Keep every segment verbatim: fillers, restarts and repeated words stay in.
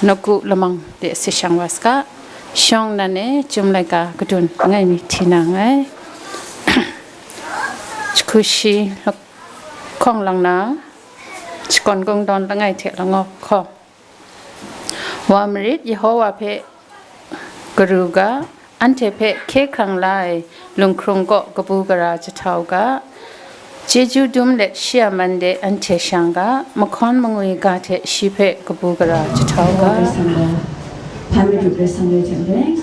Nawku lamang de si shang wa saga, shawng nnan e chyum laika kadun langai mi hti na nngai. Jahku shi lahkawng lang na, shakawn kungdawn langai hte langaw hkawng. Wa marit, Yehowa hpe garu ga, anhte hpe hkye hkrang la ai lunghkrung kaw kabu gara jahtau ga, chyeju dum let shi a man de anhte shang ga, mahkawn mangwi ga hte shi hpe kabu gara jahtau ga. Hpa Madu Karai Kasang rai hte maren,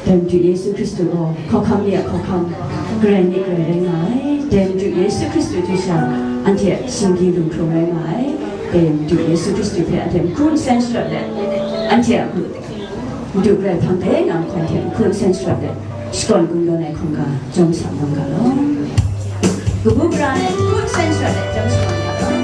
Dai Madu Yesu Hkristu gaw hkawhkam ni a hkawhkam, Karai ni Karai rai nga ai. Dai Madu Yesu Hkristu hte sha anhte a shinggyim lunghkrung rai nga ai. Dai Madu Yesu Hkristu hpe anhte n hkru n sen sharawt let, anhte a Madu Karai hpang dai na nhkawm hte n hkru n sen sharawt let, shakawn kungdawn ai hkawng ga jawm sa mat ga law. Kabu gara n hkru n sen sharawt let jawm sa mat ga law.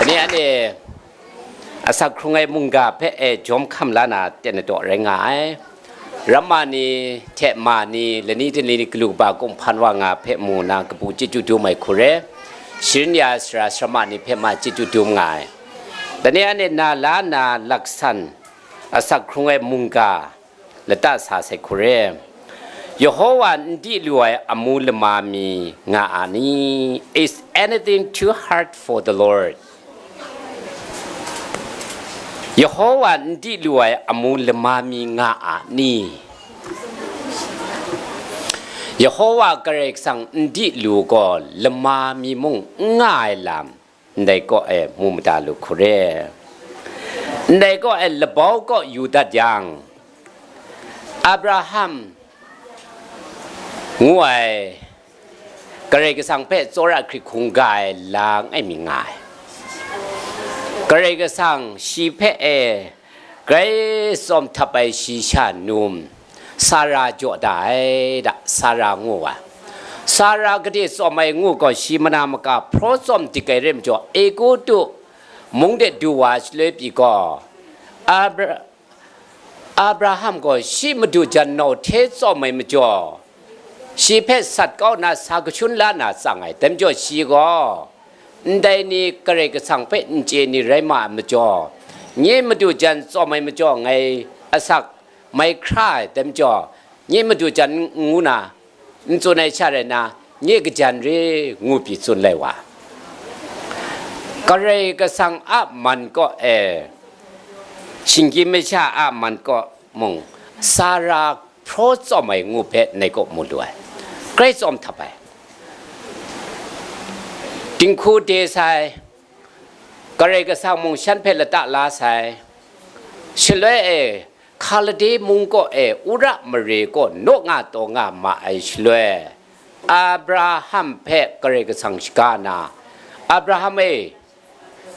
Ani, ani, asak hkrung ai mungga hpe e jawm hkam la na ten na taw rai nga ai. Ramma ni hte ma ni, lani tali ni galu kaba kumhpan wa nga hpe mu na kabu chyeju dum ai hku re, sharin ya sara sarama ni hpe ma chyeju dum nga ai. Dai ni anhte na la na laksan asak hkrung ai mungga lata sa sai hku re. Yehowa n di lu ai amu lama mi nga a ni? Is anything too hard for the Lord? Yehowa n di lu ai amu lama mi nga a ni? Yehowa Karai Kasang n di lu gaw, lama mi mung n nga ai lam ndai kaw e mu mada lu hku re. Ndai kaw e labau kaw yu dat yang, Abraham ngu ai Karai Kasang hpe tsawra hkrit hkungga ai la langai mi nga ai. Karai Kasang shi hpe e grai tsawm htap ai shi sha num, Sara jaw da ai da, Sara ngu wa. Sara gade tsawm ai ngu gaw, shi mana maka hpraw tsawm dik ai rai majaw, Egutu mung de du wa shaloi pyi gaw, Abra- Abraham gaw shi madu jan nau hte tsawm ai majaw, shi hpe sat kau nna sa kashun la na tsang ai. Dai majaw shi gaw, ndai ni Karai Kasang hpe n chye ni rai ma ai majaw, nye madu jan tsawm ai majaw ngai asak mai hkra ai. Dai majaw, nye madu jan n ngu na, n tsun ai sha rai nna, nye kajan re ngu pyi tsun lai wa. Karai Kasang a man kaw e, shinggyim masha a man kaw mung, Sara hpraw tsawm ai ngu hpe nai kaw mu lu ai, grai tsawm htap ai. Dinghku de sai, Karai Kasang mung shan hpe lata la sai. Shaloi e, Hkalde mung kaw e Ura mare kaw naw nga taw nga ma ai shaloi, Abraham hpe Karai Kasang shaga na, "Abraham e,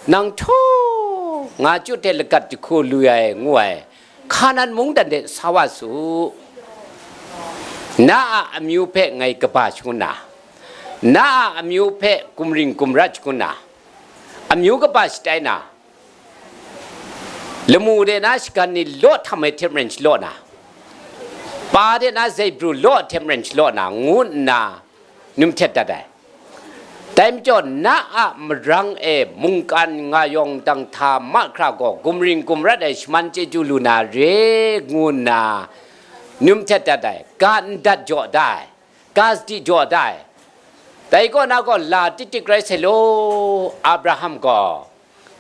nang htaw nga chyu hte lagat jahku lu ai," ngu ai, "Hkanan mungdan de sa wa su. Na a amyu hpe ngai kaba shangun na, na a amyu hpe gumring gumrat shangun na, amyu kaba shatai na, lamu de na shagan ni law htam ai hte maren shalaw na, pa de na zaibru law hte maren shalaw na," ngu nna num htet dat ai. Dai majaw, na a marang e mungkan nga yawng dang hta mahkra gaw gumring gumrat ai shaman chyeju lu na re, ngu nna num htet dat ai, ga ndat jaw da ai, ga sadi jaw da ai. Dai kaw na gaw, la tik tik rai sai law, Abraham gaw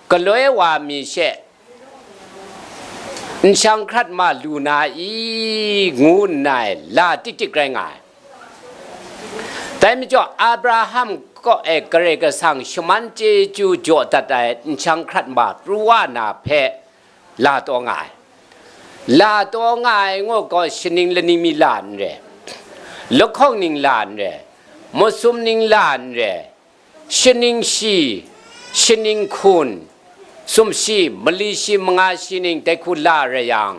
galoi wa mi she nshang hkrat ma lu na i, ngu nna la tik tik rai nga ai. Dai majaw, Abraham kaw e Karai Kasang shaman chyeju jaw dat ai nshang hkrat ma pru wa na hpe la taw nga ai. La taw nga ai ngu gaw, shaning laning mi la n re, lahkawng ning la n re, masum ning la n re, shaning shi, shaning hkun, sumshi, mali shi, manga shi ning dai hku la rai yang,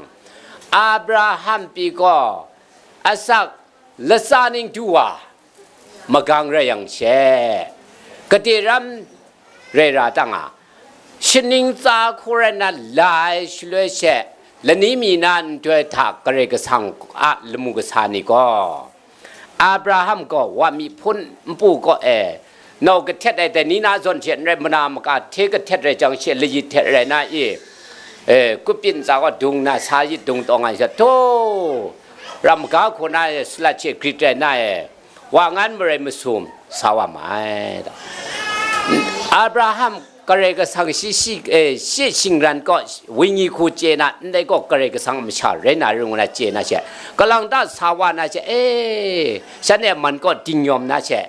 Abraham pyi gaw asak latsa ning du wa, magang rai yang she, gade ram rai ra ta nga, shaning tsa hku rai nna la ai shaloi she, lani mi na nhtoi hta Karai Kasang a lamu kasa ni gaw, Abraham gaw wa mi hpun npu kaw e, nau kahtet ai dai ni na zawn hte n rai, mana maka hte kahtet rai jang she, layit hte rai na i, e, kupyin tsa gaw dung na sa yit dung tawng ai sha, htaw, ram ga hku na e, salat she grit rai na e, wa ngan marai masum sa wa ma ai. Abraham Karai Kasang shi, shi, e, shi shingran kaw, wenyi hku chye na, ndai gaw Karai Kasang a masha rai na ring ngu na chye na she, kalang ta sa wa na she, e, shanhte a man kaw dingyawm na she,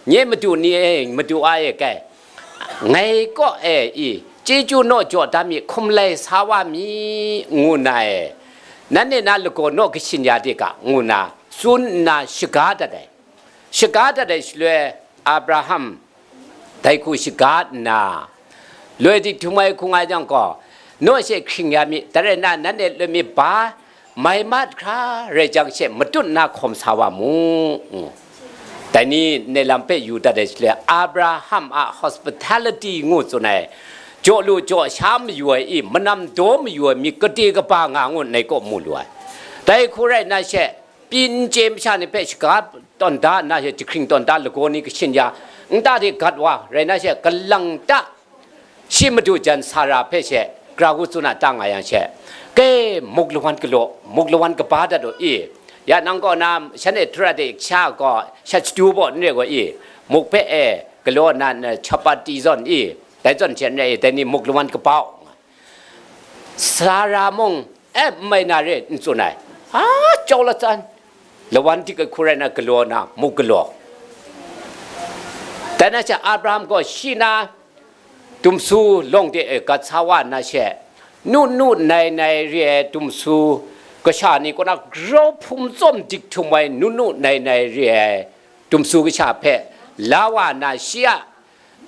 nye madu ni e, madu a e kai, ngai kaw e i, chyeju naw jaw da mi, hkum lai sa wa mi, ngu na e, nanhte na lagaw naw kashin ya de ga, ngu na tsun nna shaga dat ai. Shaga dat ai shaloi, Abraham dai hku shaga nna, loi dik htum ai hku nga jang gaw, naw she hkring ya mi, dai rai nna, nanhte loi mi ba mai mat hkra rai jang she, matut nna hkawm sa wa mu, ngu. Dai ni ndai lam hpe yu dat ai shaloi, Abraham a hospitality ngu tsun ai, jaw lu jaw sha mayu ai i, manam daw mayu ai myit gade kaba nga ngu ndai kaw mu lu ai. Dai hku rai nna she, pyi n chye masha ni hpe shaga tawn da nna she, jahkring tawn da lagaw ni kashin ya, nta hte gat wa rai nna she, galang ta shi madu jan Sara hpe she, gara gu tsun a ta nga yang she, ke muk lawan galaw, muk lawan kaba dat u i, ya nang kaw na shanhte htra de sha gaw shat shadu baw n re gaw i, muk hpe e galaw na, na chapati zawn i, dai zawn she n re i, dai ni muk lawan kaba u. Sara mung, e, n mai na re, n tsun ai. A, jau latsan. Lawan dik ai hku rai na galaw na, muk galaw. Dai na she Abraham gaw shi na dumsu lawng de e gat sa wa na she, nu nu nai nai re ai dumsu kasha ni kaw na grau hpung tsawm dik htum ai nu nu nai nai re ai dumsu kasha hpe la wa na shi a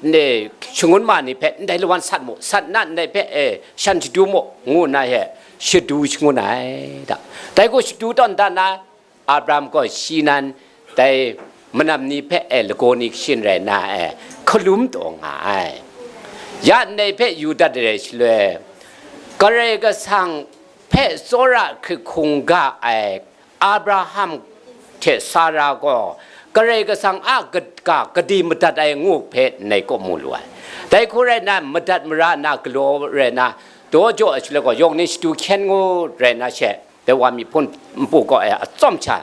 ne, shangun ma ni hpe ndai lawan sat mu, sat na ndai hpe, e, shan shadu mu, ngu nna he shadu shangun ai da. Dai gaw shadu tawn dan na, Abraham gaw shi nan dai manam ni hpe, e, lagaw ni kashin rai nna, e, hkalum taw nga ai. Ya ndai hpe yu dat ai shaloi, Karai Kasang hpe tsawra hkrit hkungga ai Abraham hte Sara gaw Karai Kasang a kaga gade madat ai ngu hpe ndai kaw mu lu ai. Dai hku rai nna, madat mara na galaw rai nna, daw jaw ai shaloi gaw, yawng ni shadu hkyen ngu rai nna she, dai wa myi hpun npu kaw e atsawm sha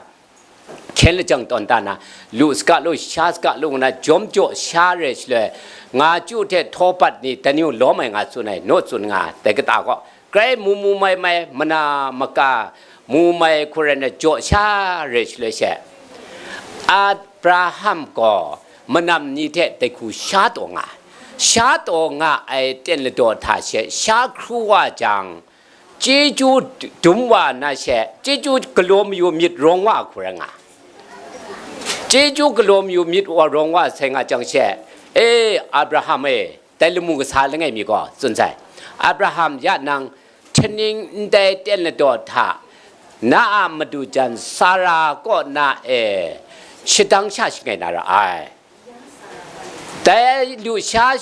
hkyen lajang tawn da na, lu saga lu, sha saga lu nna, jawm jaw sha re shaloi, nga chyu hte htawpat ni dai ni lawm ai nga tsun ai, naw tsun nga, dai kata gaw, grai mu mu mai mai, mana maka mu mai hku rai na jaw sha re shaloi she, Abraham gaw manam ni hte dai hku sha taw nga, sha taw nga ai ten ladaw hta she sha hkru wa jang, chyeju dum wa na she, chyeju galaw mayu myit rawng wa hku rai nga. Chyeju galaw mayu myit wa rawng wa sai nga jang she, e, Abraham e, dai lamu kasa langai mi gaw tsun sai, Abraham ya nang, htaning ndai ten ladaw hta, na a madu jan Sara kaw na e, shadang sha shangai na ra ai. Dai lu sha,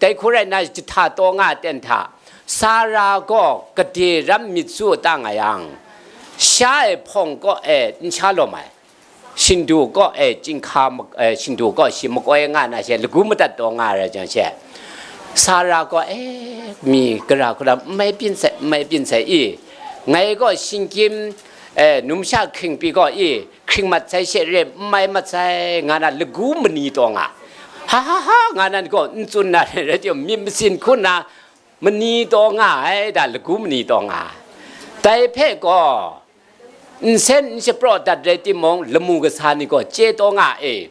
dai hku rai nna, jahta taw nga ten hta, Sara gaw gade ram myit su ta nga yang, sha e hpawng kaw e n sha lawm ai. Shindu kaw e chyinghka mak-, e, shindu kaw shi makoi nga na she, lagu madat taw nga ra jang she, Sara gaw, e, mi gara hku lam n mai byin sai, n mai byin sai i, ngai gaw shinggyim, e, numsha hkring pyi gaw i, hkring mat sai she re, n mai mat sai, nga na lagu mani taw nga. Ha ha ha, nga nan gaw n tsun na rai, rai timung, myit masin hku nna mani taw nga ai, da lagu mani taw nga. Dai hpe gaw, nsen n shapraw dat rai timung, lamu kasa ni gaw chye taw nga e.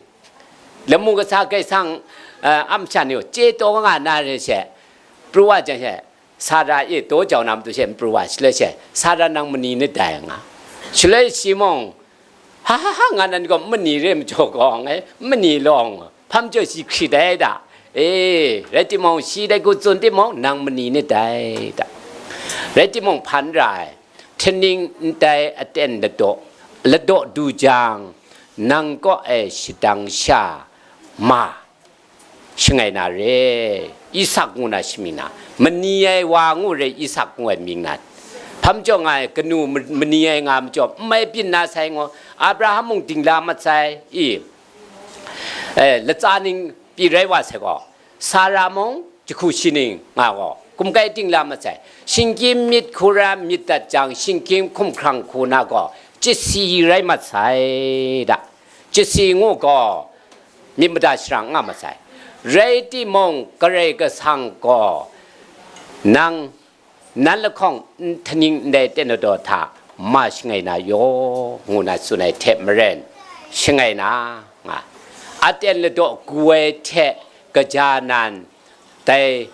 Lamu kasa Kaisang, eh, a masha ni gaw chye taw nga na re she, pru wa jang she, Sara e daw jau na matu she, n pru wa, shaloi she, Sara nang mani nit dai nga. Shaloi shi mung, ha ha ha, nga nan gaw mani re majaw gaw, ngai mani lawng, hpa majaw shi hkrit ai da. E, rai timung, shi dai hku tsun timung, nang mani nit dai da. Rai timung, hpan ra ai, htaning ndai aten ladaw, ladaw du jang, nang kaw e shadang sha ma shangai na re, Isak ngu na shamying na, mani ai wa ngu re, Isak ngu ai mying nan. Hpa majaw nga ai, kanu ma-, mani ai nga majaw, n mai byin na sai ngu, Abraham mung dingla mat sai, i, eh, latsa ning pyi rai wa sai gaw, Sara mung jahku shi ning nga gaw, kumkai dingla mat sai. Shinggyim myit hkura myit dat jang, shinggyim hkumhkrang hku na gaw, chyasi rai mat sai da. Chyasi ngu gaw, myit mada sharang nga mat sai. Rai timung, Karai Kasang gaw, nang, nan lahkawng n-, htaning ndai ten ladaw hta ma shangai na yaw, ngu na tsun ai hte maren, shangai na nga. Aten ladaw gu ai hte kaja nan, dai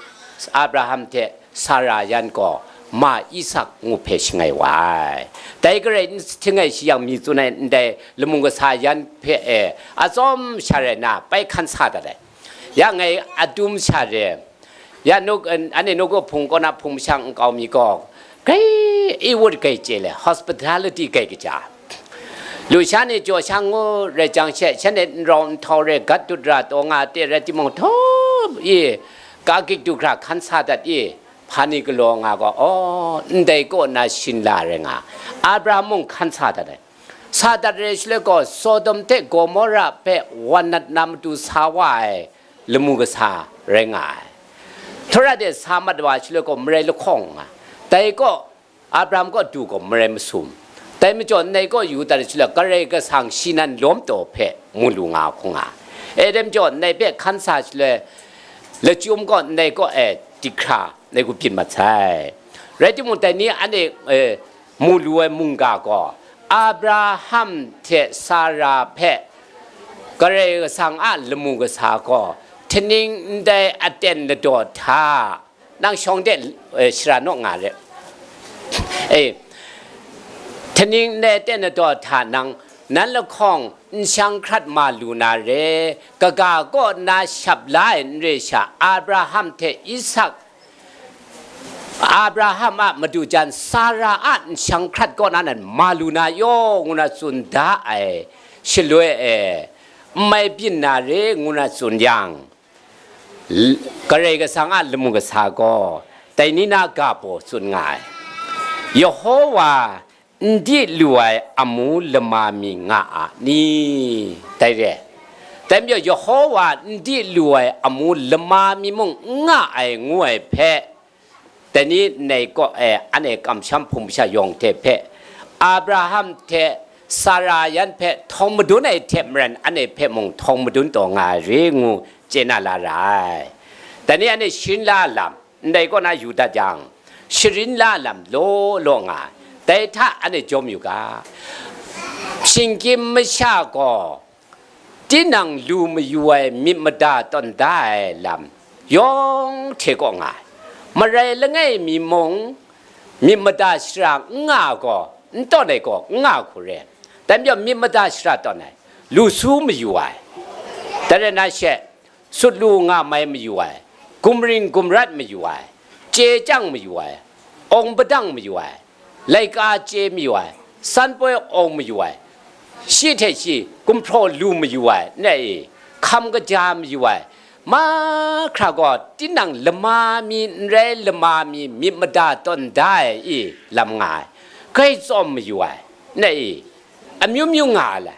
Abraham hte Sara yan gaw ma Isak ngu hpe shangai wa ai. Dai garai n-, htinggai shi yang mi tsun ai ndai lamu kasa yan hpe e atsawm sha rai nna bai hkan sa dat ai. Ya ngai adum sha re, ya nu, anhte nawku hpung kaw na hpung mashang nkau mi gaw, grai, i wut grai chye le, hospitality grai kaja. Lusha ni jaw sha ngu rai jang she, shanhte n rau n htau re gat dut ra taw nga a te rai timung, htaw i, ka gik du hkra hkan sa dat i, hpa ni galaw nga gaw, aw, ndai kaw na shin la rai nga, Abraham mung hkan sa dat ai. Sa dat rai shaloi gaw, Sodom hte Gomora hpe wan nat na matu sa wa ai lamu kasa rai nga ai. Htura de sa mat wa shaloi gaw, marai lahkawng nga, dai kaw, Abraham kaw du gaw marai masum. Dai majaw, ndai kaw yu dat shaloi, Karai Kasang shi nan lawm taw hpe mu lu nga hkung nga. E dai majaw, ndai hpe hkan sa shaloi, lachyum gaw ndai kaw e dik hkra ndai ku byin mat sai. Rai timung, dai ni anhte, e, mu lu ai mungga gaw, Abraham hte Sara hpe Karai Kasang a lamu kasa gaw, htaning ndai aten ladaw hta, nang shawng de, e, shara naw nga re. E, htaning ndai aten ladaw hta nang, nan lahkawng n shang hkrat ma lu na re, kaga kaw na shap la ai n re sha, Abraham hte Isak, Abraham a madu jan Sara a n shang hkrat kaw na nan ma lu na yaw, ngu na tsun da ai, shaloi e, n mai byin na re, ngu na tsun yang, L-, Karai Kasang a lamu kasa gaw, dai ni na ga baw tsun nga ai, Yehowa n di lu ai amu lama mi nga a ni? Dai re. Dai majaw, Yehowa n di lu ai amu lama mi mung n nga ai ngu ai hpe, dai ni ndai kaw e anhte kamsham hpung masha yawng hte hpe, Abraham hte Sara yan hpe htawng madun ai hte maren, anhte hpe mung htawng madun taw nga ai re ngu chye na la ra ai. Dai ni anhte sharin la lam, ndai kaw na yu dat yang, sharin la lam law law nga ai. Dai hta anhte jawm yu ga, shinggyim masha gaw tinang lu mayu ai myit mada tawn da ai lam yawng hte kaw nga ai. Marai langai mi mung, myit mada shara n nga gaw, n tawn ai gaw n nga hku re. Dai majaw, myit mada shara tawn ai, lu su mayu ai, dai rai na she, sut lu nga mai mayu ai, gumring gumrat mayu ai, chye chyang mayu ai, awng padang mayu ai, laika chye mayu ai, san poi awng mayu ai, shi hte shi gumhpraw lu mayu ai, n rai i, hkam kaja mayu ai, mahkra gaw tinang lama mi n rai lama mi myit mada tawn da ai i lam nga ai, grai tsawm mayu ai, n rai i, amyu myu nga ai.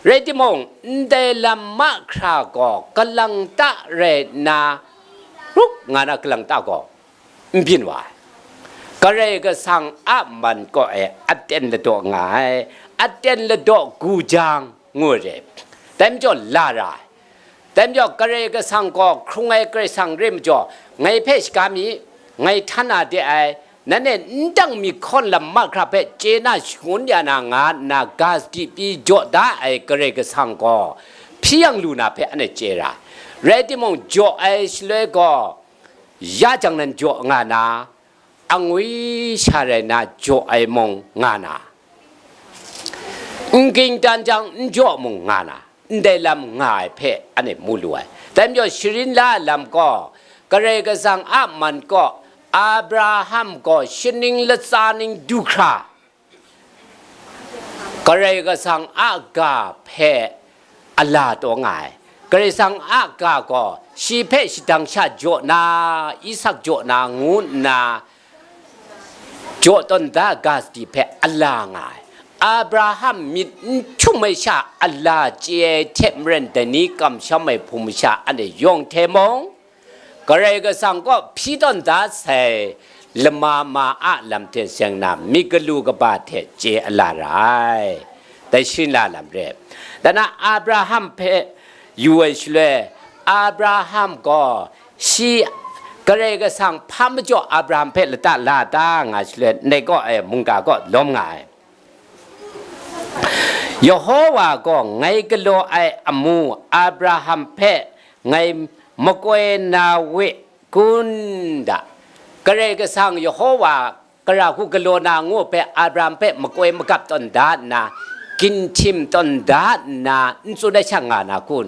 Rai timung, ndai lam mahkra gaw kalang ta rai nna, ruk nga na kalang ta gaw n byin wa ai. Karai Kasang a man kaw e aten ladaw nga ai, aten ladaw gu jang ngu re, dai majaw la ra ai. Dai majaw, Karai Kasang gaw hkrung ai Karai Kasang re majaw, ngai hpe shaga mi, ngai htan na de ai, nanhte n dang mi hkawn lam mahkra hpe chye na shangun ya na nga nna ga sadi pyi jaw da ai Karai Kasang gaw hpyi yang lu na hpe anhte chye ra ai. Rai timung, jaw ai shaloi gaw, ya jang nan jaw nga na, angwi sha rai na jaw ai mung nga na, n ging dan jang n jaw mung nga na, ndai lam nga ai hpe anhte mu lu ai. Dai majaw, sharin la ai lam gaw, Karai Kasang a man kaw, Abraham gaw shaning latsa ning du hkra, Karai Kasang a ga hpe a la taw nga ai. Karai Kasang a ga gaw shi hpe shadang sha jaw na, Isak jaw na ngu nna, jaw tawn da ga sadi hpe a la nga ai. Abraham myit n htum ai sha a la chye ai hte maren, dai ni kamsham ai hpung masha anhte yawng hte mung, Karai Kasang kaw hpyi tawn da sai lama ma a lam hte seng na, myit galu kaba hte chye a la ra ai. Dai sharin la lam re. Dan na Abraham hpe yu ai shaloi, Abraham gaw shi, Karai Kasang hpa majaw Abraham hpe lata la ta nga shaloi, ndai kaw e mungga kaw lawm nga ai. Yehowa gaw ngai galaw ai amu Abraham hpe ngai makoi na we kun da? Karai Kasang Yehowa kara hku galaw na ngu hpe Abraham hpe makoi magap tawn da nna, ginhtim tawn da nna, n tsun ai sha nga na kun?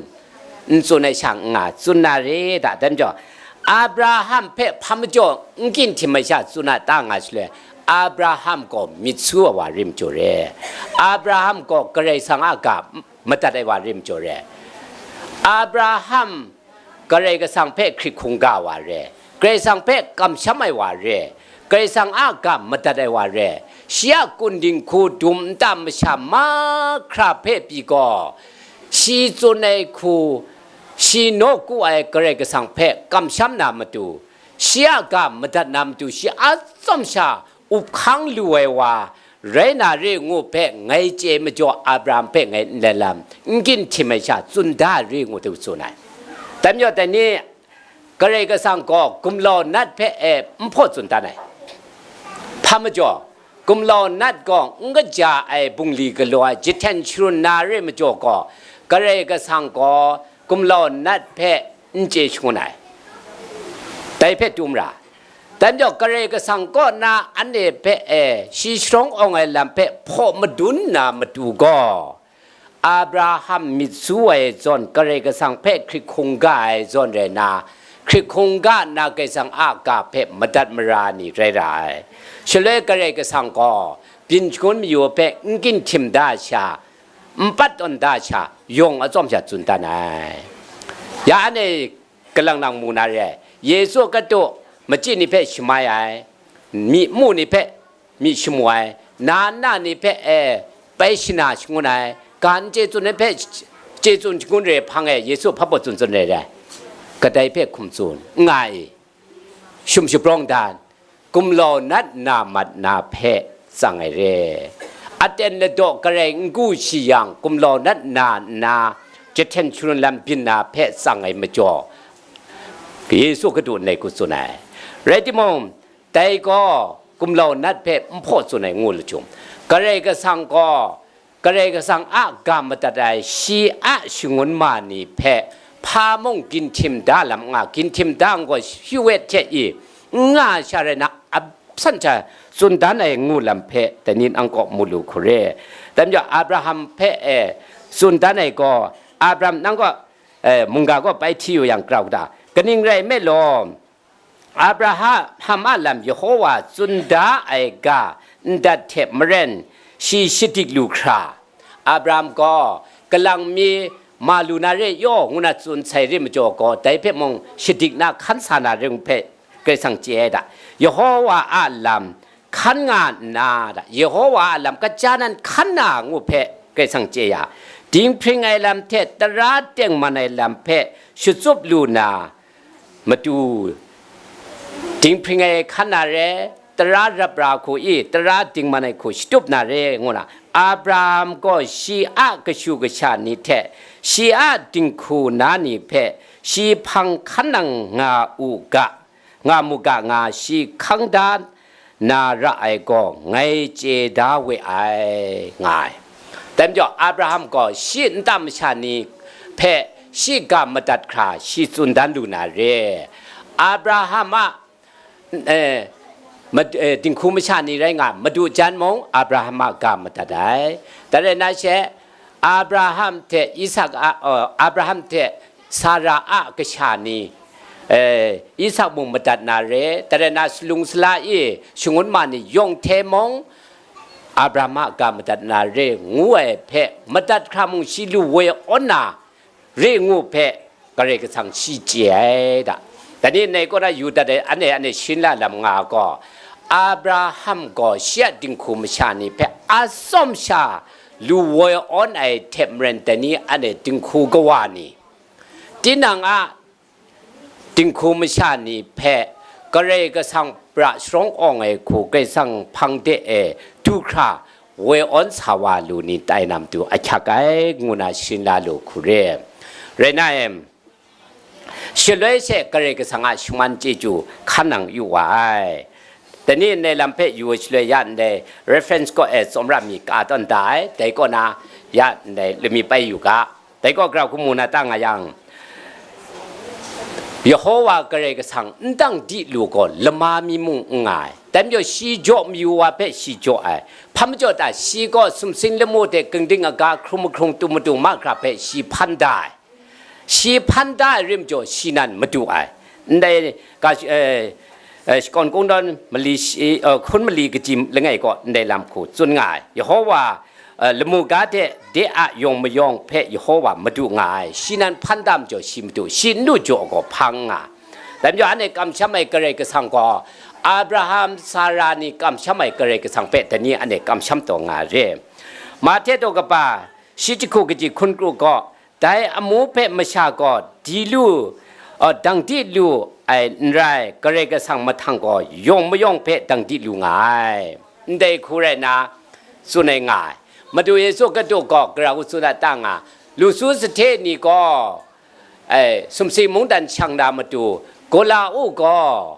N tsun ai sha n nga, tsun na re da, dai majaw, Abraham hpe hpa majaw n ginhtim ai sha tsun a ta nga shaloi, Abraham gaw myit su ai wa re majaw re. Abraham gaw Karai Kasang a ga madat ai wa re majaw re. Abraham Karai Kasang hpe hkrit hkungga wa re, Karai Kasang hpe kamsham ai wa re, Karai Kasang a ga madat ai wa re, shi a kun dinghku dum nta masha mahkra hpe pyi gaw, shi tsun ai hku, shi nawku ai Karai Kasang hpe kamsham na matu, shi a ga madat na matu, shi a tsawm sha up hkang lu ai wa rai na re ngu hpe ngai chye majaw, Abraham hpe ngai n lailam, n ginhtim ai sha tsun da re ngu hte tsun ai. Dai majaw dai ni, Karai Kasang gaw gumlau nat hpe e n hpaw tsun dan ai. Hpa majaw, gumlau nat gaw n kaja ai bungli galaw ai jahten sharun na re majaw gaw, Karai Kasang gaw gumlau nat hpe n chye shangun ai. Dai hpe dum ra. Dai majaw, Karai Kasang kaw na anhte hpe e shi sharawng awng ai lam hpe hpaw madun na matu gaw, Abraham myit su ai zawn, Karai Kasang hpe hkrit hkungga ai zawn rai nna, hkrit hkungga nna Karai Kasang a ga hpe madat mara ni rai ra ai. Shaloi Karai Kasang gaw byin shangun mayu hpe n ginhtim da sha, n pat tawn da sha, yawng atsawm sha tsun dan ai. Ya anhte kalang nang mu na re ai. Yesu Hkristu machyi ni hpe shamai ai, myi mu ni hpe myi shamu ai, na nna ni hpe e bai shana shangun ai, ga n chye tsun ni hpe chye tsun shangun re hpang e, Yesu hpa baw tsun tsun re ai. Kadai hpe hkum tsun n nga i? Shum shabrawng dan, gumlau nat na mat na hpe tsang ai re. Aten ladaw Karai n gu shi yang, gumlau nat na nna jahten sharun lam byin na hpe tsang ai majaw, Yesu Hkristu nai hku tsun ai. Rai timung, dai gaw gumlau nat hpe n hpaw tsun ai ngu lachyum, Karai Kasang gaw, Karai Kasang a ga madat ai shi a shangun ma ni hpe hpa mung ginhtim da lam nga, ginhtim da n gaw, shi wet hte i n nga sha rai na, a san hta tsun dan ai ngu lam hpe dai ni nang kaw mu lu hku re. Dai majaw, Abraham hpe e tsun dan ai gaw, Abraham nang gaw, e, mungga gaw bai hti yu yang grau da, kaning rai nme law, Abraham a lam Yehowa tsun da ai ga ndat hte maren, shi shadik lu hkra, Abraham gaw kalang mi ma lu na re yaw ngu na tsun sai re majaw gaw, dai hpe mung shadik na hkan sa na re ngu hpe Karai Kasang chye ai da. Yehowa a lam hkan nga nna da, Yehowa a lam kaja nan hkan na ngu hpe Karai Kasang chye ya, dinghpring ai lam hte tara tengman ai lam hpe shatsup lu na, matu, dinghpring ai hkan na re, tara rap ra hku i, tara dingman ai hku shatup na re, ngu na, Abraham gaw shi a kashu kasha ni hte, shi a dinghku na ni hpe, shi hpang hkan nang nga u ga, nga mu ga nga, shi hkang da na ra ai gaw, ngai chye da we ai, nga ai. Dai majaw, Abraham gaw shi nta masha ni hpe shi ga madat hkra shi tsun dan lu na re. Abraham a, eh, mad- eh, dinghku masha ni rai nga, madu jan mung Abraham a ga madat ai. Dai rai na she, Abraham hte Isak a, uh, Abraham hte Sara a kasha ni, eh, Isak mung madat na re, dai rai na salung sala i shangun ma ni yawng hte mung, Abraham a ga madat na re ngu ai hpe, madat hkra mung shi lu woi awn na re ngu hpe, Karai Kasang shi chye ai da. Dai ni nai kaw na yu dat ai, ane ane shin la lam nga gaw, Abraham gaw shi a dinghku masha ni hpe atsawm sha lu woi awn ai hte maren, dai ni ane dinghku kawa ni, tinang a dinghku masha ni hpe Karai Kasang pra sharawng awng ai hku Karai Kasang hpang de e du hkra woi awn sa wa lu ni tai na matu ahkyak ai, ngu na shin la lu hku re. Rai na em, shaloi she Karai Kasang a shingwan chyeju hkan nang yu wa ai. Dai ni ndai lam hpe yu shaloi ya ndai reference kaw e tsawmra mi ka tawn da ai, dai kaw na ya ndai lami pai yu ga. Dai gaw grau hku mu na ta nga yang, Yehowa Karai Kasang n dang di lu gaw lama mi mung n nga ai. Dai majaw shi jaw mayu wa hpe shi jaw ai. Hpa majaw ta, shi gaw sumsing lamu hte gingding aga hkrung mahkrung tu matu mahkra hpe shi hpan da ai. Shi hpan da ai rim jaw shi nan madu ai. ndai ga, eh, eh, shakawn kungdawn mali shi, eh, hkun mali kaji langai kaw ndai lam hku tsun nga ai. Yehowa, eh, lamu ga hte de a yawng mayawng hpe Yehowa madu nga ai. Shi nan hpan da majaw shi madu, shi n du jaw gaw hpang nga. Dai majaw, anhte kamsham ai Karai Kasang gaw, Abraham, Sara ni kamsham ai Karai Kasang hpe dai ni anhte kamsham taw nga re. Mahte daw kaba, shi jahku kaji hkun kru gaw, dai amu hpe masha gaw di lu, uh, dang di lu ai n rai, Karai Kasang mahtang gaw yawng mayawng hpe dang di lu nga ai. Ndai hku rai nna, tsun ai nga ai. Madu Yesu Hkristu gaw gara hku tsun a ta nga, lu su sahte ni gaw, ai, sumsing mungdan shang na matu, Gola u gaw,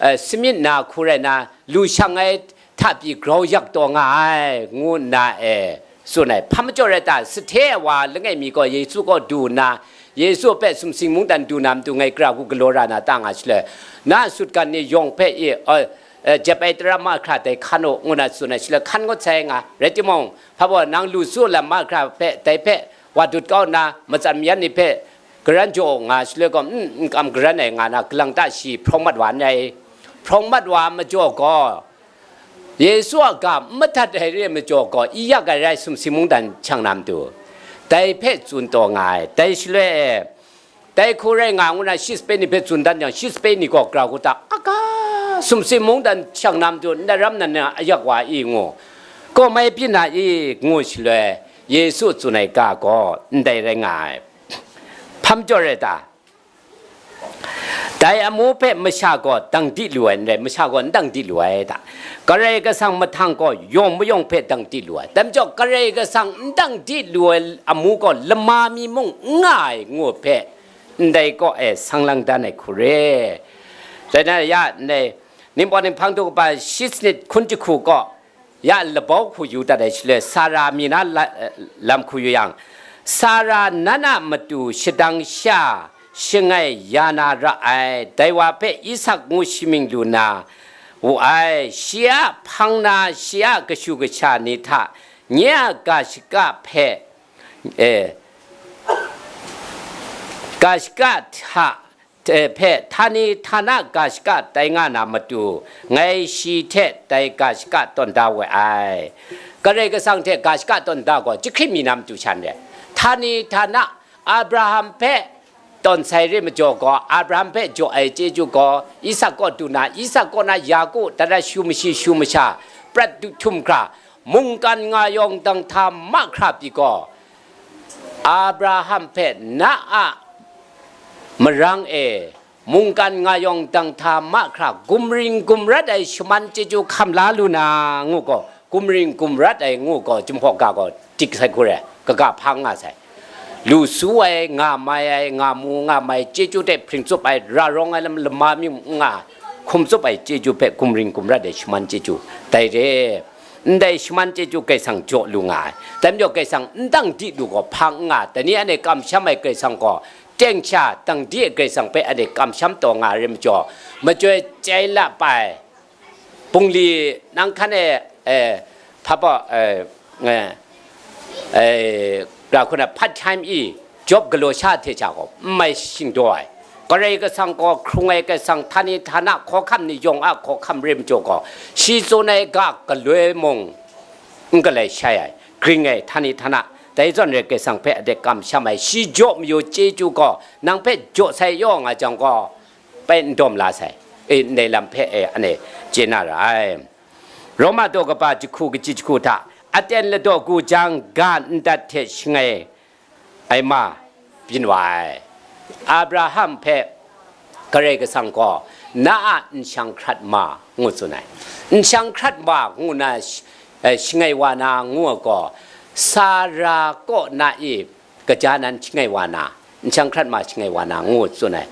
eh, samyit na hku rai nna, lu shang ai hta pyi grau yak taw nga ai, ngu nna e tsun ai. Hpa majaw rai ta, sahte ai wa langai mi gaw Yesu kaw du nna, Yesu hpe sumsing mungdan du na matu ngai gara hku galaw ra na ta nga shaloi, na sutgan ni yawng hpe i, eh, eh, jep ai tara mahkra dai hkan u, ngu na tsun ai shaloi, hkan ngut sai nga, rai timung, hpa baw, nang lu su lam mahkra hpe dai hpe wa dut kau nna, matsan mayan ni hpe, garan jaw nga shaloi gaw, n, n kam garan ai nga na, galang ta shi hprawng mat wa n rai. Hprawng mat wa majaw gaw, Yesu a ga n madat ai re ai majaw gaw, i yak ai rai sumsing mungdan shang na matu, dai hpe tsun taw nga ai. Dai shaloi e, dai hku rai nga ngu na, shi sape ni hpe tsun dan jang, shi sape ni gaw gara hku ta, aga, sumsing mungdan shang na matu, n ram nan na ayak wa i ngu, kawm ai pyi na i ngu shaloi, Yesu tsun ai ga gaw ndai rai nga ai. Hpa majaw rai ta? Dai amu hpe masha gaw dang di lu ai n rai, masha gaw n dang di lu ai ta? Karai Kasang mahtang gaw yawng mayawng hpe dang di lu ai. Dai majaw, Karai Kasang n dang di lu ai amu gaw lama mi mung n nga ai ngu hpe, ndai kaw e sang lang dan ai hku re. Rai na ya, ndai Ningpawt Ninghpang daw kaba shi sanit hkun jahku kaw, ya labau hku yu dat ai shaloi, Sara mi na la-, lam hku yu yang, Sara nan a matu shadang sha shangai ya na ra ai, dai wa hpe Isak ngu shamying lu na wu ai, shi a hpang na shi a kashu kasha ni hta nye a ga shaka hpe, eh, ga shaka hta, eh, hpe htani htana ga shaka tai nga na matu, ngai shi hte dai ga shaka tawn da we ai. Karai Kasang hte ga shaka tawn da gaw, jahkring mi na matu shan re. Htani htana Abraham hpe tawn sai re majaw gaw, Abraham hpe jaw ai chyeju gaw, Isak kaw du na, Isak kaw na Yaku, dada shu mashi shu masha, prat du htum hkra, mungkan nga yawng dang hta mahkra pyi gaw, Abraham hpe na a marang e, mungkan nga yawng dang hta mahkra gumring gumrat ai shaman chyeju hkam la lu na, ngu gaw, gumring gumrat ai ngu gaw, Jinghpaw ga gaw dik sai hku re, kaga hpang nga sai. Lu su ai, nga mai ai, nga mu nga mai, chyeju hte hpring tsup ai, ra rawng ai lam lama mi n nga, hkum tsup ai chyeju hpe gumring gumrat ai shaman chyeju, dai re. Ndai shaman chyeju Karai Kasang jaw lu nga ai. Dai majaw Karai Kasang n dang di lu gaw hpang n nga, dai ni anhte kamsham ai Karai Kasang gaw, teng sha dang di ai Karai Kasang hpe anhte kamsham taw nga ai rai majaw, machyoi chyai la pai, bungli nang hkan e, eh, hpa baw, eh, eh, eh, ra hku na part time i, job galaw sha hte sha gaw, n mai shingdaw ai. Karai Kasang gaw hkrung ai Karai Kasang, htani htana hkawhkam ni yawng a hkawhkam rai majaw gaw, shi tsun ai ga galoi mung n galai shai ai, gring ai, htani htana, dai zawn rai Karai Kasang hpe a de kamsham ai, shi jaw mayu chyeju gaw, nang hpe jaw sai yaw nga jang gaw, pai n dawm la sai, e, ndai lam hpe, e, anhte chye na ra ai. Roma daw kaba jahku kaji jahku hta, aten ladaw gu jang, ga ndat hte shangai ai ma byin wa ai. Abraham hpe Karai Kasang gaw, na a nshang hkrat ma, ngu tsun ai. Nshang hkrat ma ngu na sh-, eh, shangai wa na ngu ai gaw, Sara kaw na i kaja nan shangai wa na, nshang hkrat ma shangai wa na ngu tsun ai.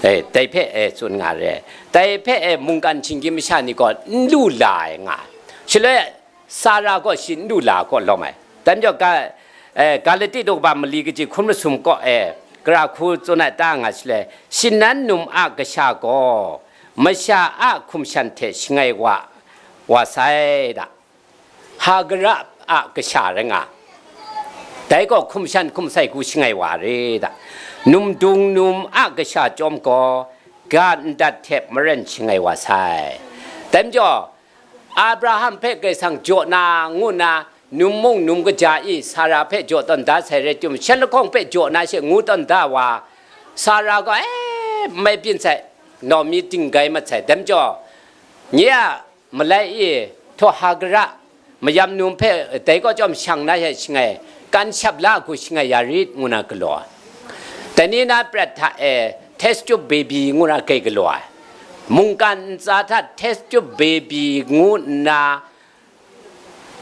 Eh, dai hpe, eh, tsun nga re. Dai hpe, eh, mungkan shinggyim masha ni gaw n lu la ai nga ai. Shaloi, Sara gaw shi n lu la gaw lawm ai. Dai majaw ga, eh, Galati daw kaba mali kaji hkun masum kaw e, gara hku tsun ai ta nga shaloi, shi nan num a kasha gaw, masha a hkum shan hte shangai wa, wa sai da. Hagara a kasha rai nga, dai gaw hkum shan hkum sai hku shangai wa re da. Num dung num a kasha chyawm gaw, ga ndat hte maren shangai wa sai. Dai majaw, Abraham hpe Karai Kasang jaw na ngu nna, num mung num kaja i Sara hpe jaw tawn da sai rai timung, shan lahkawng hpe jaw na she ngu tawn da wa, Sara gaw, e, n mai byin sai, Naomi ting gai mat sai. Dai majaw, nye a malai e htaw Hagara, mayam num hpe dai kaw chyawm shang na she shangai, kan shap la hku shangai ya rit ngu na galaw ai. Dai ni na prat hta e test tube baby ngu na gai galaw ai. Mungkan ntsa hta test tube baby ngu nna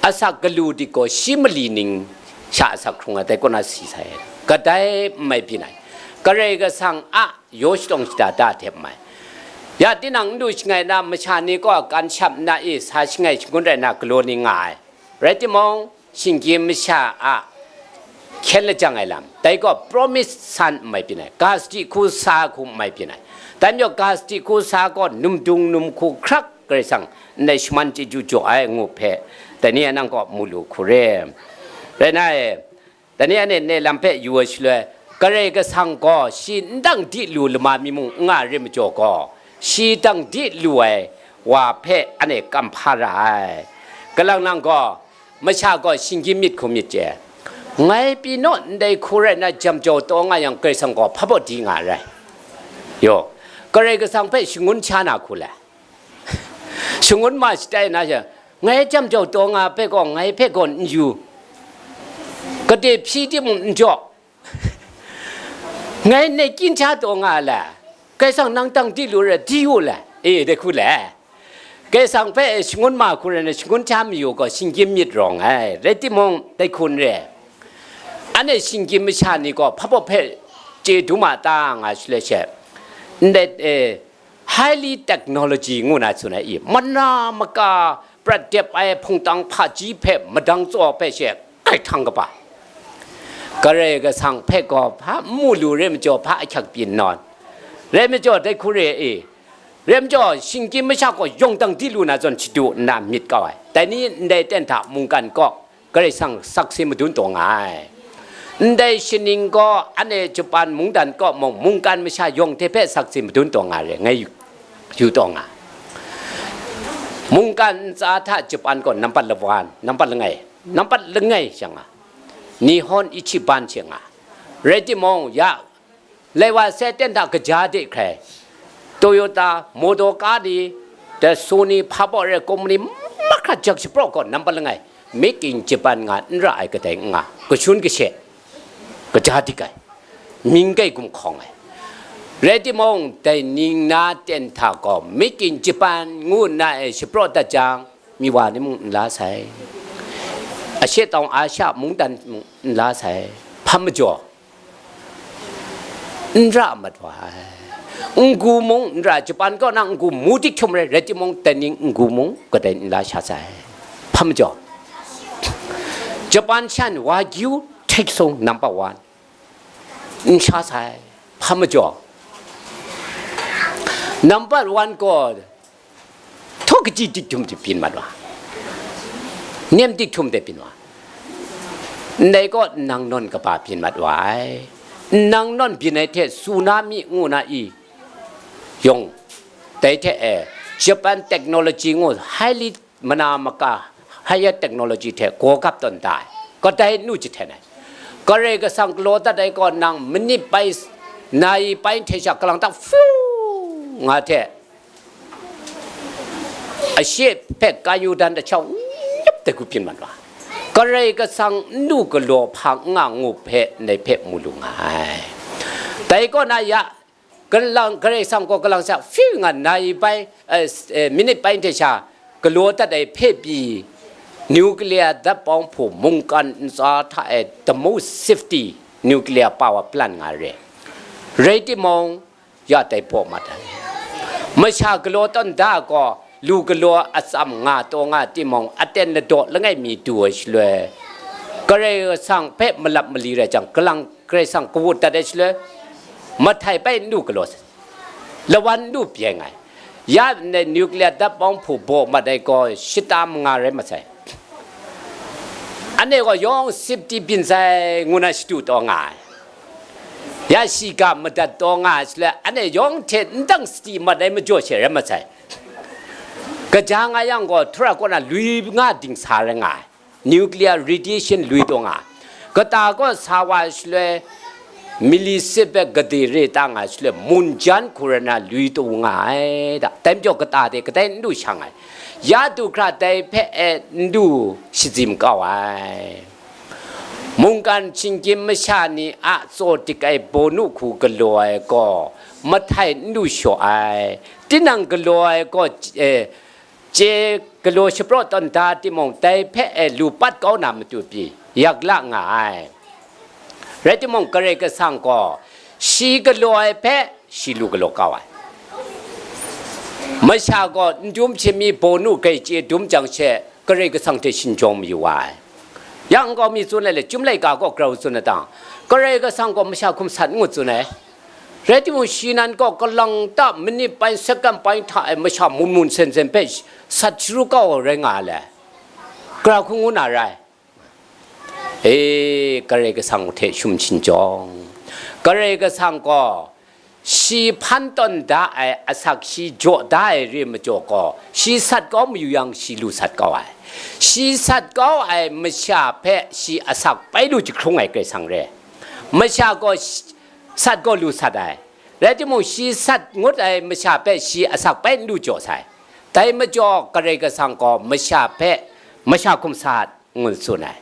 asak galu dik gaw shi mali ning sha asak hkrung ai, dai kaw na si sai. Kadai n mai byin ai. Karai Kasang a yaw shatawng shada da hte mai. Ya tinang n du shangai na masha ni gaw kan shap nna e sa shangai shangun rai na galaw ni nga ai. Rai timung, shinggyim masha a hkyen lajang ai lam, dai gaw promise san n mai byin ai, ga sadi hku sa hku n mai byin ai. Dai majaw ga sadi hku sa gaw num dung num hku hkrak Karai Kasang ndai shaman chyeju jaw ai ngu hpe, dai ni a nang kaw mu lu hku re. Rai na e, dai ni anhte lam hpe yu ai shaloi, Karai Kasang gaw shi n dang di lu lama mi mung n nga re majaw gaw, shi dang di lu ai wa hpe anhte kam hpa ra ai. Kalang nang gaw, masha gaw shinggyim myit hku myit chye. Ngai pyi naw ndai hku rai nna jam jau taw nga yang, Karai Kasang gaw hpa baw di nga rai. Yo, Karai Kasang hpe shangun sha na hku le. Shangun ma shatai na she, ngai jam jau taw nga hpe gaw, ngai hpe gaw n yu, kade hpyi timung n jaw, ngai nai kyin hta taw nga le, Karai Kasang nang dang di lu re, di u le, e, dai hku le. Karai Kasang hpe shangun ma hku rai nna, shangun hta mayu gaw, shinggyim myit rawng ai, rai timung, dai hku n re. Anhte shinggyim masha ni gaw hpa baw hpe chye du ma ta nga shaloi she, ndai, e, highly technology ngu na tsun ai i, mana maka prat dep ai hpungtang hpaji hpe madang tsaw hpe she kai htang kaba, Karai Kasang hpe gaw hpa n mu lu re majaw, hpa ahkyak byin nawn, rai majaw, dai hku re i, rai majaw, shinggyim masha gaw yawng dang di lu na zawn shadu nna myit kau ai. Dai ni ndai ten hta mungkan kaw Karai Kasang sakse madun taw nga ai. Ndai shaning gaw anhte Japan mungdan kaw mung, mungkan masha yawng hte hpe sakse madun taw nga re, ngai yu, yu taw nga. Mungkan ntsa hta Japan gaw nampat lawan, nampat langai, nampat langai sha nga, Nihon Ichiban she nga. Rai timung, ya, lai wa sai ten hta kaja de hkrai, Toyota, motor ka ni, dai Sony, hpa baw re, company mahkra jak shapraw gaw nampat langai, Made in Japan nga n ra ai kadai n nga, kashun kashe, kaja dik ai, mying kai gumhkawng ai. Rai timung, dai ning na ten hta gaw Made in Japan ngu nna e shapraw dat jang, mi wa ni mung n la sai, Ashe Tawng Asha mungdan mung n la sai. Hpa majaw, n ra mat wa ai. N-gu mung n ra, Japan kaw na n-gu mu dik htum rai, rai timung, dai ning n-gu mung kadai n la sha sai. Hpa majaw, Japan shan Wagyu hte sung number one n sha sai. Hpa majaw, number one gaw htaw kaji dik htum de byin mat wa, nem dik htum de byin wa, ndai gaw nnang nawn kaba byin mat wa ai. Nnang nawn byin ai hte tsunami ngu na i yawng, dai hte e, Japan technology ngu highly mana maka higher technology hte gaw gap tawn da ai, kadai nu jahten ai. Karai Kasang galaw dat ai kaw nang manit bai, nai bai hte sha kalang tak fiu nga hte, ashe hpe kayu dan da chau nyep dai hku byin mat wa. Karai Kasang n lu galaw hpa n nga ngu hpe ndai hpe mu lu nga ai. Dai kaw na ya, kalang, Karai Kasang gaw kalang sha fiu nga nai bai, eh, s-, eh, minit bai hte sha galaw dat ai hpe pyi, nuclear dat bawng hpu mungkan ntsa hta e the most safety nuclear power plant nga re. Rai timung, ya tai paw mat ai. Masha galaw tawn da gaw, lu galaw atsam nga taw nga timung, aten ladaw langai mi du ai shaloi, Karai Kasang hpe malap mali rai jang, kalang Karai Kasang kawut dat ai shaloi, mahtai bai n lu galaw, lawan n lu byen ai. Ya ndai nuclear dat bawng hpu baw mat ai gaw shata manga rai masai. Anhte gaw yawng safety byin sai ngu na shadu taw nga ai. Ya shi ga madat taw nga ai shaloi, anhte yawng hte n dang sati mat ai majaw she rai masai. Kaja nga yang gaw, Htura kaw na lui nga dingsa rai nga ai. Nuclear radiation lui taw nga ai. Kata kaw sa wa ai shaloi, Milisip bai gade re ta nga ai shaloi, mun jan hku rai na lui taw nga ai da. Dai majaw kata de kadai n du shang ai. Ya du hkra dai hpe e n du shazim kau ai. Mungkan shinggyim masha ni a tsaw dik ai bawnu hku galaw ai gaw, mahtai n lu shaw ai. Tinang galaw ai gaw, eh, chye galaw shapraw tawn da timung, dai hpe e lu pat kau na matu pyi, yak la nga ai. Rai timung, Karai Kasang gaw shi galaw ai hpe shi lu galaw kau ai. Masha gaw n dum hpyi mi bawnu grai chye dum jang she, Karai Kasang hte shinjawng mayu wa ai. Ya nkau mi tsun ai le, Chyum laika gaw grau tsun ai tang, Karai Kasang gaw masha hkum sat ngut tsun ai. Rai timung, shi nan gaw kalang ta minit bai, second bai hta e masha mun mun sen sen hpe sat sharu kau ai rai nga ai le, gara hku ngu na rai. E, Karai Kasang hte shum shinjawng, Karai Kasang gaw shi hpan tawn da ai asak, shi jaw da ai re majaw gaw, shi sat kau mayu yang, shi lu sat kau ai. Shi sat kau ai masha hpe shi asak bai lu jahkrung ai Karai Kasang re. Masha gaw sh-, sat gaw lu sat ai. Rai timung, shi sat ngut ai masha hpe shi asak bai n lu jaw sai. Dai majaw, Karai Kasang gaw masha hpe masha hkum sat ngut tsun ai.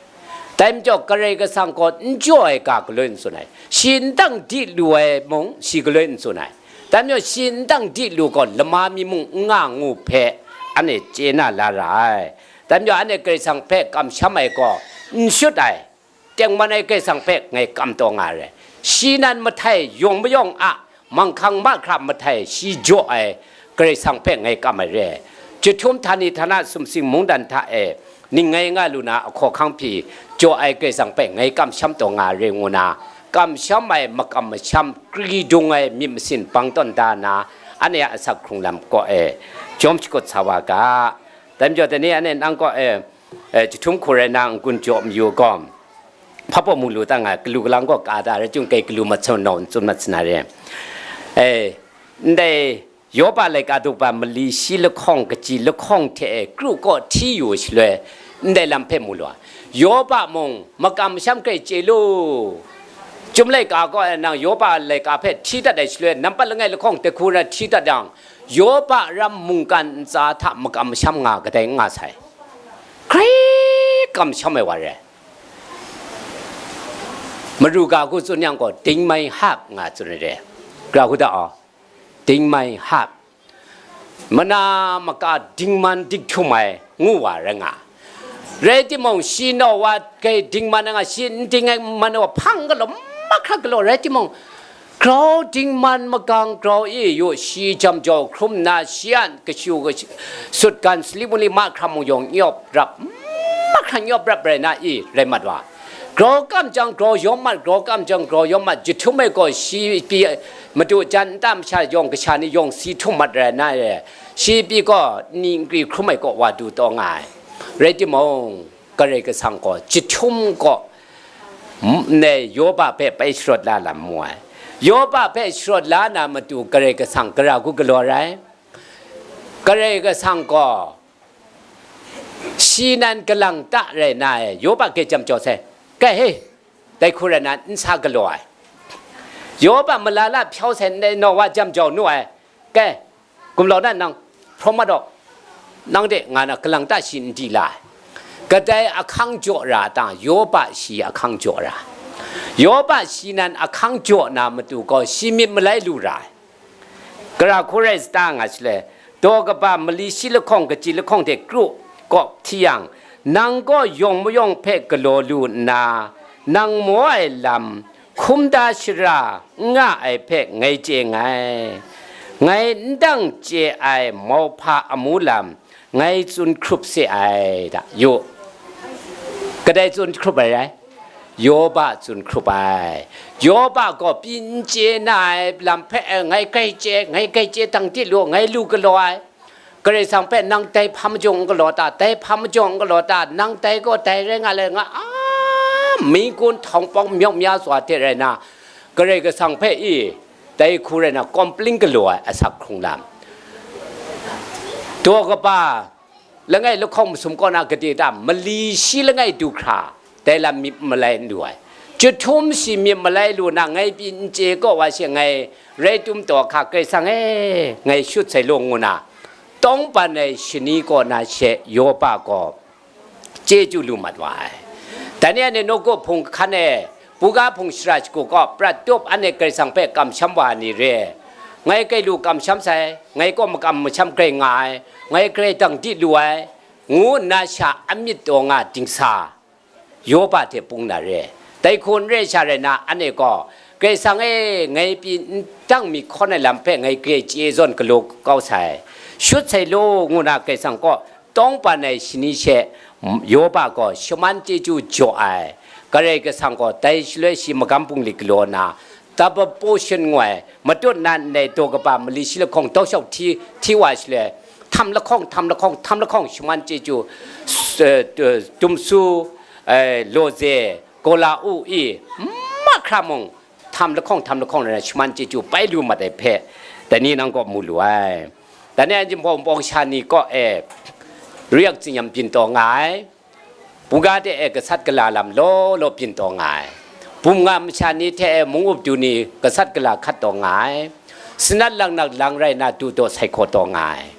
Dai majaw, Karai Kasang gaw n jaw ai ga galoi n tsun ai. Shi n dang di lu ai mung, shi galoi n tsun ai. Dai majaw, shi n dang di lu gaw, lama mi mung n nga ngu hpe, anhte chye na la ra ai. Dai majaw, anhte Karai Kasang hpe kamsham ai gaw n shut ai. Tengman ai Karai Kasang hpe ngai kam taw nga ai. Shi nan mahtai yawng mayawng a, manghkang mahkra mahtai shi jaw ai Karai Kasang hpe ngai kam ai re. Jahtum htani htana sumsing mungdan hta e, ning ngai nga lu na ahkaw hkang hpyi jaw ai Karai Kasang hpe ngai kamsham taw nga ai re ngu na, kamsham ai makam masham kri dung ai myit masin bang tawn da na, anhte a asak hkrung lam kaw e jawm shakut sa wa ga. Dai majaw, dai ni anhte nang kaw e, e, jahtum hku rai na n-gun jaw mayu gaw, hpa pawt mu lu ta nga, galu galang gaw ka da, rai chyung kai galu mat sau nau n tsun mat sa na re. E, ndai Yoba laika duk ba mali shi lahkawng kaji lahkawng hte e kru kaw hti yu shaloi, ndai lam hpe mu lu ai. Yoba mung makam masham grai chye lu. Chyum laika gaw e nang Yoba laika hpe hti dat ai shaloi, nampat langai lahkawng dai hku rai hti dat yang, Yoba ram mungkan ntsa hta makam masham nga kadai n nga sai. Grai kamsham ai wa re. Maru ga hku tsun yang gaw, ding mai hap nga tsun ai re. Gara hku da aw, ding mai hap. Mana maka dingman dik htum ai ngu wa rai nga. Rai timung, shi naw wa kai dingman ai nga, shi n ding ai man ai wa hpang galaw, mahkra galaw, rai timung, grau dingman magang grau e yaw shi jam jau hkrum nna, shi a kashu kashu, sut gan sali mung li mahkra mung yawng nyawp rap, mahkra nyawp rap rai na i rai mat wa. Grau kam jang grau yawm mat, grau kam jang grau yawm mat, jahtum ai gaw shi pyi madu jan nta masha yawng kasha ni yawng si htum mat rai na e, shi pyi gaw ni nkri hkrum ai kaw wa du taw nga ai. Rai timung, Karai Kasang gaw jahtum gaw, m-, ne, Yoba hpe bai sharawt la lam mu ai. Yoba hpe sharawt la na matu Karai Kasang gara hku galaw rai? Karai Kasang gaw shi nan kalang ta rai na e, Yoba hkye jam jau sai. Kai he, dai hku rai na n sa galaw ai. Yoba malala hpyau sai ndai naw wa jam jau nu ai. Kai, gumlau na nang, hprawm mat aw, nang de nga na kalang ta shi n di la ai. Kadai ahkang jaw ra ta, Yoba shi ahkang jaw ra. Yoba shi nan ahkang jaw na matu gaw shi myit malai lu ra ai. Gara hku rai sa ta nga shaloi, daw kaba mali shi lahkawng kaji lahkawng hte kru kawp hti yang, nang gaw yawng mayawng hpe galaw lu nna, nang maw ai lam, hkum da shara n nga ai hpe ngai chye nngai. Ngai n dang chye ai mauhpa amu lam ngai tsun hkrup se ai, da yu. Kadai tsun hkrup ai rai? Yoba tsun hkrup ai. Yoba gaw pyi n chye na ai lam hpe, eh, ngai grai chye, ngai grai chye dang di lu, ngai lu galaw ai. Karai Kasang hpe, nang dai hpa majaw n galaw ta, dai hpa majaw n galaw ta, nang dai gaw dai rai nga le nga, a, mi gun htawng pawng myawk mya swa hte rai na, Karai Kasang hpe i, dai hku rai na, kawm pling galaw ai asak hkrung lam, daw kaba langai lahkawng masum kaw na gade ta, mali shi langai du hkra, dai lam myit malai lu ai. Jahtum shi myit malai lu na, ngai pyi n chye kaw wa she, ngai rai tum taw hka, Karai Kasang e, ngai shut sai law, ngu na, tawng ban ai shani kaw na she Yoba gaw chyeju lu mat wa ai. Dai ni anhte nawku hpung hkan e, buga hpung shara shagu kaw prat tup anhte Karai Kasang hpe kamsham wa ai ni re, ngai grai lu kamsham sai, ngai kaw makam masham grai nga ai, ngai grai dang di lu ai, ngu nna sha a myit taw nga dingsa, Yoba hte pung na re. Dai hku n re sha rai na, anhte gaw, Karai Kasang e, ngai pyi n dang mi hkawn ai lam hpe ngai grai chye zawn galaw kau sai, shut sai law, ngu na Karai Kasang kaw tawng ban ai shani she Yoba gaw shaman chyeju jaw ai. Karai Kasang gaw dai shaloi shi magam bungli galaw na, double portion ngu ai, matut na ndai daw kaba mali shi lahkawng tau shawk hti, hti wa shaloi, htam lahkawng, htam lahkawng, htam lahkawng shaman chyeju, s-, eh, tumsu, eh, lawze, gola u i, mahkra mung, htam lahkawng, htam lahkawng rai na shaman chyeju pai lu mat ai hpe, dai ni nang kaw mu lu ai. Dai ni a jinghpaw wunpawng sha ni kaw e, ru yak tsinyam byin taw nga ai. Buga de e gasat gala lam law law byin taw nga ai. Bum nga masha ni hte e mung up du ni gasat gala hkat taw nga ai. Sanat lang nak lang rai na, du daw sai hkaw taw nga ai.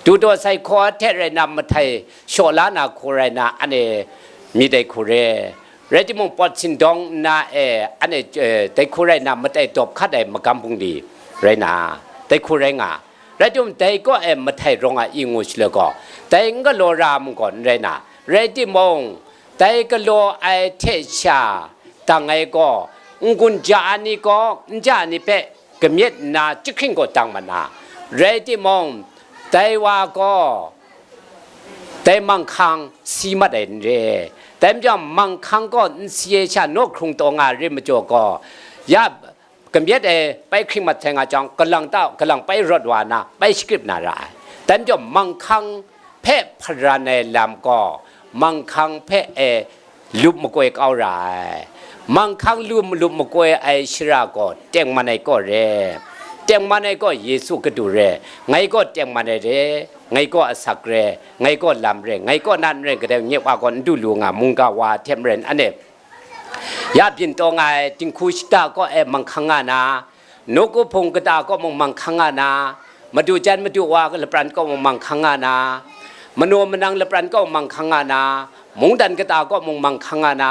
Du daw sai hkaw hte rai na, mahtai shaw la na hku rai na, anhte myit ai hku re. Rai timung, pawt sindawng nna e, anhte, eh, dai hku rai na, matai dawp hkat ai magam bungli rai na, dai hku rai nga. Rai timung, dai kaw e mahtai rawng a i ngu shaloi gaw, dai n galaw ra mung gaw n rai na, rai timung, dai galaw ai hte sha dang ai gaw, n-gun ja ai ni gaw, n ja ai ni hpe kamyet nna, jahkring gaw dang mat na, rai timung, dai wa gaw, dai manghkang si mat ai n re. Dai majaw, manghkang gaw n si ai sha naw hkrung taw nga ai rai majaw gaw, ya, kamyet ai pai hkring mat sai nga jang, kalang ta, kalang pai rawt wa na, pai shakrip na ra ai. Dai majaw, manghkang hpe hparan ai lam gaw, manghkang hpe e lup makoi kau ra ai. Manghkang lup, lup makoi ai shara gaw, tengman ai kaw re. Tengman ai kaw Yesu Kadu re. Ngai gaw tengman ai re. Ngai gaw asak re. Ngai gaw lam re. Ngai gaw na n rai, kadai nye wa gaw n du lu nga, mungga wa hte maren, anhte ya byin taw nga ai dinghku shada kaw e manghkang nga na, nawku hpung kata kaw mung manghkang nga na, madu jan madu wa lapran kaw mung manghkang nga na, manaw manang lapran kaw manghkang nga na, mungdan kata kaw mung manghkang nga na,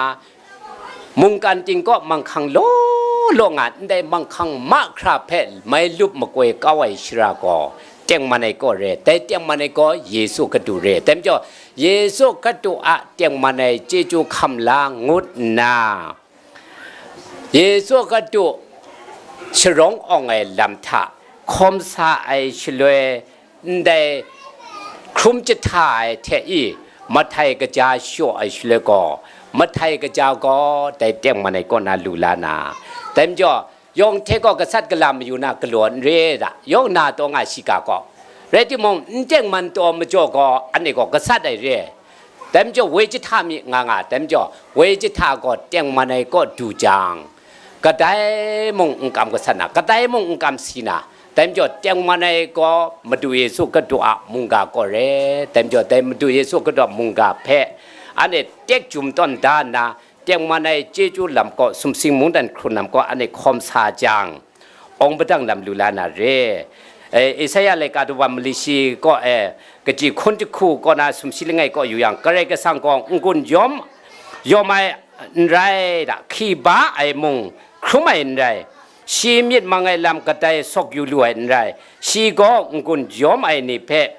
mungkan ting kaw manghkang law law nga, ndai manghkang mahkra hpe mai lup makoi kau ai shara gaw, tengman ai kaw re, dai tengman ai gaw Yesu Kadu re. Dai majaw, Yesu Kadu a tengman ai chyeju hkam la ngut nna, Yesu Kadu sharawng awng ai lam hta hkawm sa ai shaloi, ndai hkrum jahta ai hte i, mahtai kaja shaw ai shaloi gaw, mahtai kaja gaw dai tengman ai kaw na lu la na, dai majaw, yawng hte gaw gasat gala mayu na galaw n re da, yawng na taw nga shiga gaw, rai timung, n tengman taw majaw gaw, anhte gaw gasat ai re. Dai majaw, woi jahta mi nga nga, dai majaw, woi jahta gaw tengman ai kaw du jang, kadai mung n kam gasat na, kadai mung n kam si na, dai majaw, tengman ai gaw Madu Yesu Kadu a mungga kaw re. Dai majaw, dai Madu Yesu Kadu a mungga hpe anhte tek jum tawn da nna, tengman ai chyeju lam kaw, sumsing mungdan hkrun lam kaw, anhte hkawm sa jang, awng padang lam lu la na re. E, Isaya laika daw wa mali shi kaw e, kaji hkun jahku kaw na sumshi langai kaw yu yang, Karai Kasang gaw n-gun yawm, yawm ai n rai da, hki ba ai mung hkrum ai n rai, shi myit mang ai lam kadai sawk yu lu ai n rai, shi gaw n-gun yawm ai ni hpe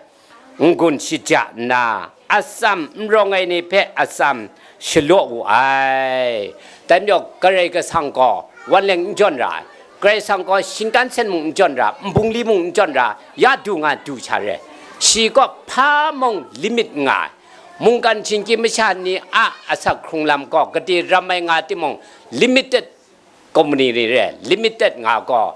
n-gun shaja nna, atsam n rawng ai ni hpe atsam shalaw wu ai. Dai majaw, Karai Kasang gaw wanleng n jawn ra ai. Karai Kasang gaw shingtan sen mung n jawn ra, nbungli mung n jawn ra, ya du nga du sha re. Shi gaw hpa mung limit nga ai. Mungkan shinggyim masha ni a asak hkrung lam gaw gade ram ai nga timung, limited company ni re, limited nga gaw,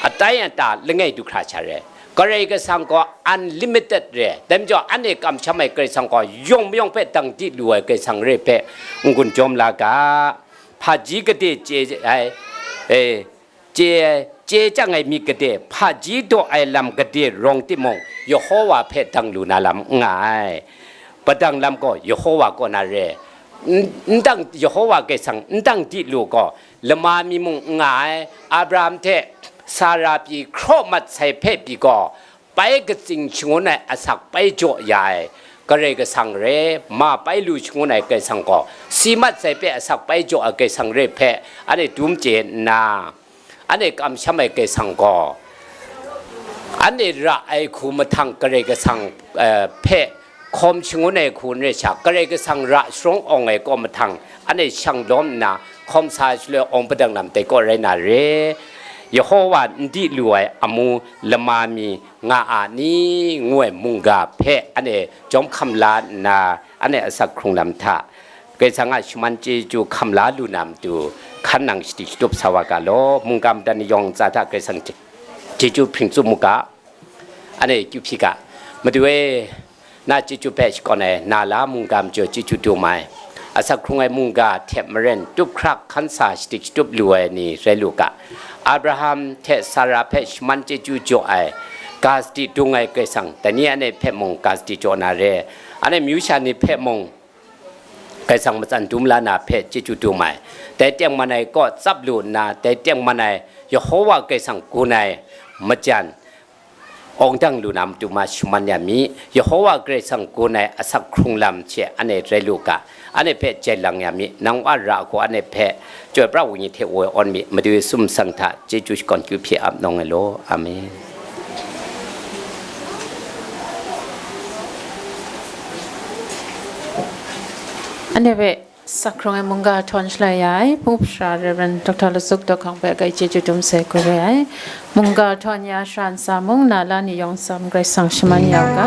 atai ata langai du hkra sha re. Karai Kasang gaw unlimited re. Dai majaw, anhte kamsham ai Karai Kasang gaw yawng mayawng hpe dang di lu ai Karai Kasang re hpe n-gun jawm la ga. Hpaji gade chye ai, e, chye ai, chye chyang ai myit gade, hpaji daw ai lam gade rawng timung, Yehowa hpe dang lu na lam n nga ai. Padang lam gaw Yehowa kaw na re, n-, n dang, Yehowa Karai Kasang n dang di lu gaw, lama mi mung n nga ai. Abraham hte Sara pyi hkraw mat sai hpe pyi gaw, pai katsing shangun ai asak pai jaw ya ai Karai Kasang re, ma pai lu shangun ai Karai Kasang gaw, si mat sai hpe asak pai jaw ai Karai Kasang re hpe, anhte dum chye nna, anhte kamsham ai Karai Kasang gaw, anhte ra ai hku mahtang Karai Kasang, eh, hpe hkawm shangun ai hku n rai sha, Karai Kasang ra sharawng awng ai kaw mahtang, anhte shang lawm nna, hkawm sa shaloi awng padang lam dai kaw rai na re. Yehowa n di lu ai amu lama mi nga a ni, ngu ai mungga hpe anhte jawm hkam la nna, anhte asak hkrung lam hta, Karai Kasang a shaman chyeju hkam la lu na matu, hkan nang shadi shatup sa wa ga law. Mungga madan ni yawng ntsa hta Karai Kasang chyeju hpring tsup mu ga, anhte kyu hpyi ga. Madu e, na chyeju hpe shakawn ai, na la mungga majaw chyeju dum ai. Asak hkrung ai mungga hte maren tup hkrak hkan sa shadi shatup lu ai ni rai lu ga. Abraham hte Sara hpe shaman chyeju jaw ai, ga sadi dung ai Karai Kasang, dai ni anhte hpe mung ga sadi jaw na re. Anhte myu sha ni hpe mung, Karai Kasang matsan dum la na hpe chyeju dum ai. Dai tengman ai kaw tsap lu nna, dai tengman ai Yehowa Karai Kasang gun ai majan, awng dang lu na matu ma shaman ya mi. Yehowa Karai Kasang gun ai asak hkrung lam hte anhte rai lu ga. Anhte hpe jai lang ya mi. Nang wa ra hku anhte hpe Chyoi pra ai Wenyi hte woi awn mi. Madu Yesu masang hta chyeju shakawn kyu hpyi ap nawng ai law. Amen. Anhte hpe asak hkrung ai mungga htawn shalai ya ai, Hpung Hpara Rev. Doctor Lasuk Dawk Hkang hpe gai chyeju dum sai hku re ai. Mungga htawn ya shara ntsa mung, na la ni yawng tsam Karai Kasang shaman ya u ga.